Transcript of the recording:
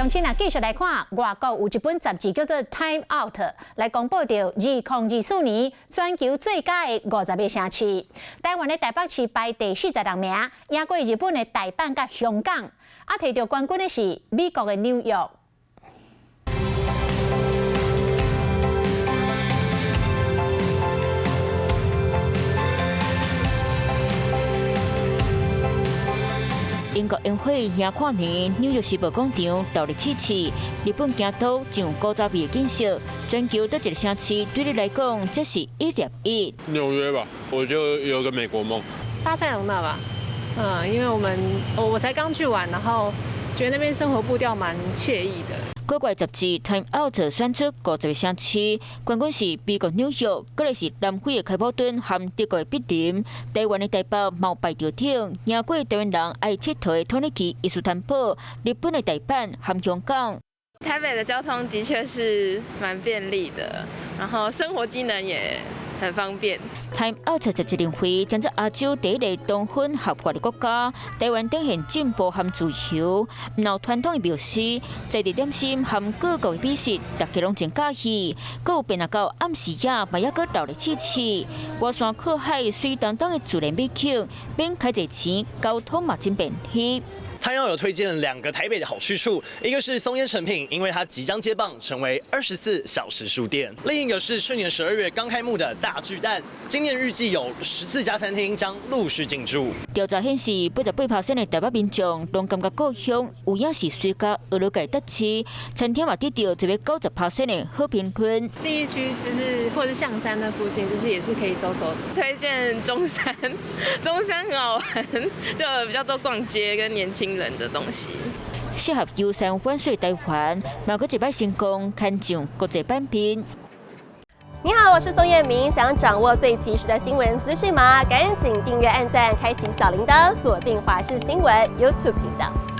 鄉親啊，繼續來看外國有一本雜誌叫做《Time Out》，來公布著2024年全球最佳的50個城市。台灣的台北市排第46名，贏過日本的大阪佮香港。啊，提著冠軍的是美國的紐約。英國煙火迎跨年，紐約時報廣場熱鬧刺刺，日本京都上古早味的景色，全球佗一个城市對你來講，這是一點一。紐約吧，我就有個美國夢。巴塞隆納吧，因為我們我才剛去玩，然後覺得那邊生活步調蠻愜意的。國外雜誌《Time Out》選出50個城市，冠軍是美國紐約，閣來是南非的開普敦和德國的柏林。台灣的台北嘛排著頂，贏過台灣人愛𨑨迌的土耳其伊斯坦堡、日本的大阪和香港。台北的交通的確是蠻便利的，然後生活機能也很方便。 Time Out 雜誌認為，將這亞洲第一个通婚合法的國家，台灣展現進步和自由。毋但傳統的廟司，在地點心和各國的美食，大家攏真佮意。閣有變啊到暗時仔，嘛猶閣熱鬧刺刺。外山靠海，水當當的自然美景，免開濟錢，交通嘛真便利。他要有推薦兩個台北的好去處，一個是松菸誠品，因為它即將接棒成為24小時書店；另一個是去年12月剛開幕的大巨蛋，今年預計有14家餐廳將陸續進駐。調查顯示，88%的台北民眾攏感覺故鄉有影是隨佮娛樂界得市，餐廳嘛得著一个90%的好評分。信義區就是或者象山那附近，就是也是可以走走。推薦中山，中山很好玩，就比較多逛街跟年輕人的東西。適合遊山玩水台灣，嘛閣一擺成功牽上國際版面。你好，我是宋燕明，想掌握最及時的新聞資訊嗎？趕緊訂閱、按讚、開啟小鈴鐺，鎖定華視新聞 YouTube 頻道。